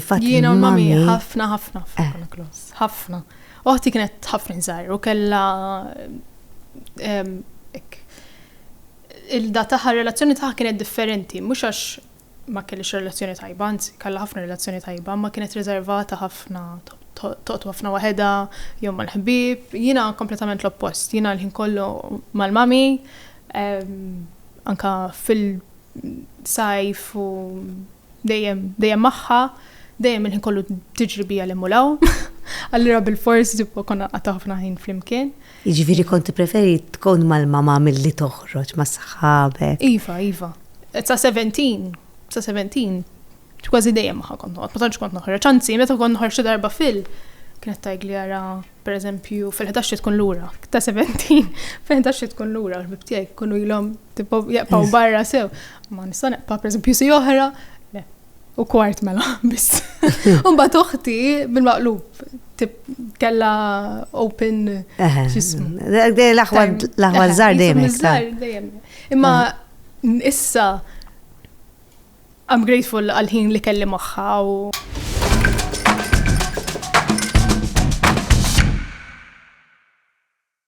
Fatt Jiena u l-mami il-mami- ħafna ħafna ħafna Eh. konna close, ħafna. Oħti kienet ħafna iżgħar u kellha hekk. Il-da tagħha relazzjoni tagħha kienet differenti, mhux għax ma kellix relazzjoni tajba, anzi kellha ħafna relazzjoni tajba, ma kienet riservata ħafna, toqgħod ħafna waħedha, jew mal-ħbieb. Jiena kompletament l-oppost, jiena l-ħin kollu mal-mami, anka fil-sajf u dejjem dejjem magħha, dejjem il-ħin kollu tiġri bija 'l hemm u 'l hawn. Allura bil-fors tipo konna nqattgħu ħafna ħin flimkien. Jiġifieri kont tippreferi tkun mal-mama milli toħroġ ma' sħabek. Iva, iva. Sa 17, sa 17, kważi dejjem magħha kont noqgħod, ma tantx kont noħroġ. Anzi, meta kont noħroġ xi darba fil, kienet tgħidli ara, per eżempju, fil-11 tkun lura, ta' 17, fil-11 tkun lura, l-ħbieb tiegħi jkunu ilhom tipo jibqgħu barra sew. Ma nista' neqpa' per eżempju si oħra, le, u kwart mela biss. U mbagħad oħti bil-maqlub, tip kellha open x'ismu. L-aħwa l-aħwa żgħar dejjem hekk, ta' Żgħar dejjem. Imma issa I'm grateful għal-ħin li kelli magħha u.